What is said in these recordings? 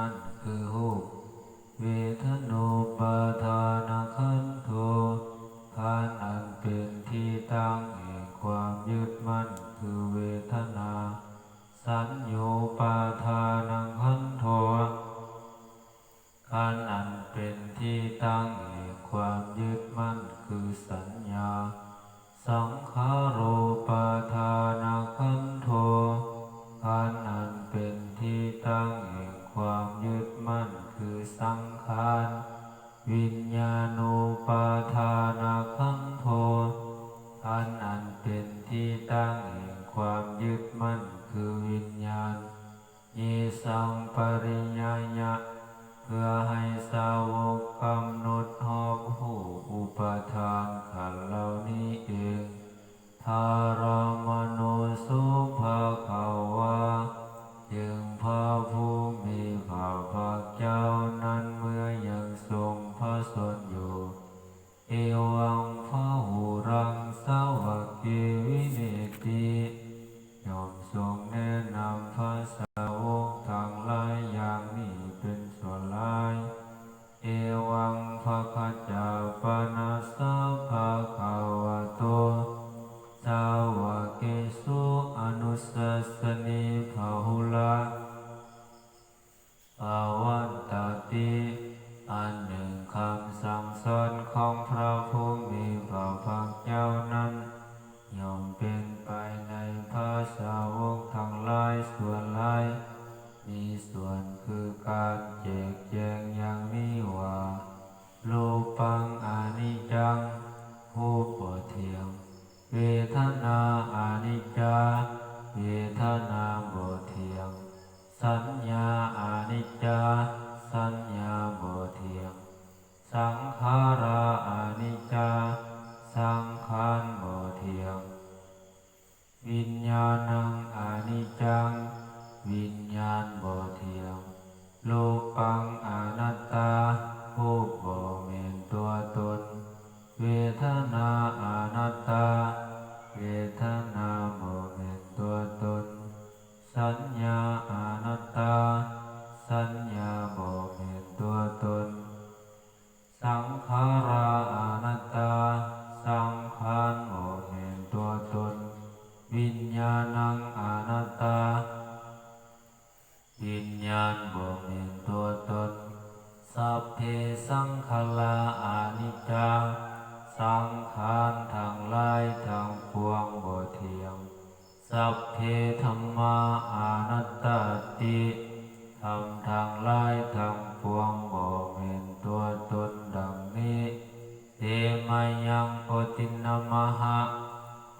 ນຄືຮູບ. ເວທະນູປາທານະຂັນໂທ ຂັນອັນເປັນທີ່ຕັ້ງແຫ່ງຄວາມຍຶດໝັ້ນຄືເວທະນາ. ສັນໂຍປາທານະຂັນໂທ ຂັນອັນເປັນທີ່ຕັ້ງແຫ່ງຄວາມຍຶດໝັ້ນຄືສັນຍາ. ສັງຂາໂຣປາທານະຂັນໂທ ຂັນອັນເປັນທີ່ຕັ້ງແຫ່ງຄວາມຍຶດໝັ້ນຄືສັງຂານ. ວິນຍານູປາທານະຂັນໂທ ຂັນອັນເປັນທີ່ຕັ້ງແຫ່ງຄວາມຍຶດໝັ້ນຄືວິນຍານ. ເຍສັງປະລິຍາຍະ ເພື່ອໃຫ້ສາວົກກຳນົດຮອບຮູ້ອຸປາທານຂັນເຫຼົ່ານີ້ເອງ. ທາຣະມະໂນ ໂສ ພະຄະວາ ຈຶ່ງພະຜູ້ມີພະພາກເຈົ້ານັ້ນເມື່ອຍັງຊົງພະຊົນຢູ່. ເອວັງພະຫູລັງສາວະເກວິເນຕິ ຍ່ອມຊົງແນະນຳພະສາວົກທັງຫຼາຍຢ່າງນີ້ເປັນສ່ວນຫຼາຍ. ເອວັງພະຄະຈາປະນະສາພະຄະວະໂຕ ສາວະເກສຸອະນຸສາສະນີພະຫູລາ ພະວັນຕະຕິ ອັນໜຶ່ງຄຳສັ່ງສອນຂອງພະຜູ້ມີພະພາກເຈົ້ານັ້ນ ຍ່ອມເປັນໄປໃນພະສາວົກທັງຫຼາຍສ່ວນຫຼາຍ ມີສ່ວນຄືການແຈກແຈງຢ່າງນີ້ວ່າ ຮູປັງອະນິດຈັງ ຮູບບໍ່ທ່ຽງ. ເວທະນາອະນິດຈາ ເວທະນາບໍ່ທ່ຽງ. ສັນຍາອະນິດຈາ ສັນຍາບໍ່ທ່ຽງ. ສັງຂາຣາອະນິດຈາ ສັງຂານບໍ່ທ່ຽງ. ວິນຍານັງອະນິດຈັງ ວິນຍານບໍ່ທ່ຽງ. ຮູປັງອະນັດຕາ ຮູບບໍ່ແມ່ນຕົວຕົນ. ເວທະນາອະນັດຕາ ເວທະນາບໍ່ແມ່ນຕົວຕົນ. ສັນຍາອະນັດຕາ ສັນຍາບໍ່ແມ່ນຕົວຕົນ. ສັງຂາຣາອະນັດຕາ ສັງຂານບໍ່ແມ່ນຕົວຕົນ. ວິນຍານັງອະນັດຕາ ວິນຍານບໍ່ແມ່ນຕົວຕົນ. ສັບເພສັງຂາຣາອະນິດຈາ ສັງຂານທັງຫຼາຍທັງປວງບໍ່ທ່ຽງ. ສັບເພທຳມາອະນັດຕາຕິ ທຳທັງຫຼາຍທັງປວງບໍ່ແມ່ນຕົວຕົນ. ດັ່ງນີ້ ເຕມະຍັງໂອຕິນນະມະຫະ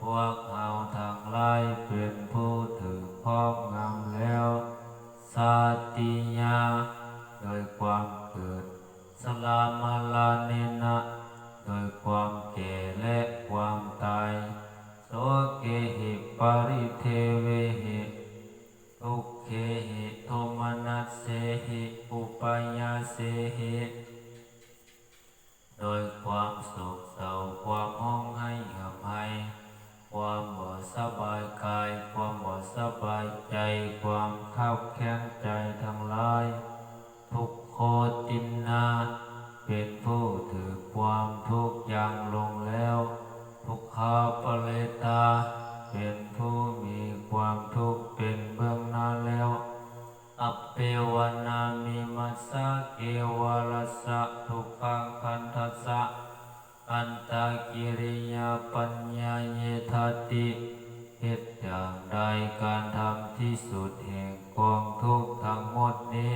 ພວກເຮົາທັງຫຼາຍເປັນຜູ້ຖືກຄອບງຳແລ້ວ. ຊາຕິຍາ ໂດຍຄວາມເກີດ. ຊະລາມະລະເນນະ ໂດຍຄວາມແກ່ແລະຄວາມຕາຍ. ໂສເກຫິ ປະລິເທເວຫິ ທຸກເຂຫິ ໂທມະນັດເສຫິ ອຸປະຍາເສຫິ ໂດຍຄວາມໂສກເສົ້າ ຄວາມຮ້ອງໄຫ້ຮ່ຳໄຫ້ ຄວາມບໍ່ສະບາຍກາຍ ຄວາມບໍ່ສະບາຍໃຈ ຄວາມຄັບແຄ້ນໃຈທັງຫຼາຍ. ທຸກໂຄຕິນນາ ເປັນຜູ້ຖືກຄວາມທຸກຢ່າງລົງແລ້ວ. ທຸກຂາປະເລຕາ ເປັນຜູ້ມີຄວາມທຸກເປັນເບື້ອງໜ້າແລ້ວ. ອັບເປວະນາມິມັດສະເກວະລັດສະ ທຸກຂັງຄັນທັດສະ ອັນຕະກິລິຍາປັນຍາເຍທາຕິ ເຮັດຢ່າງໃດການທຳທີ່ສຸດແຫ່ງກອງທຸກທັງໝົດນີ້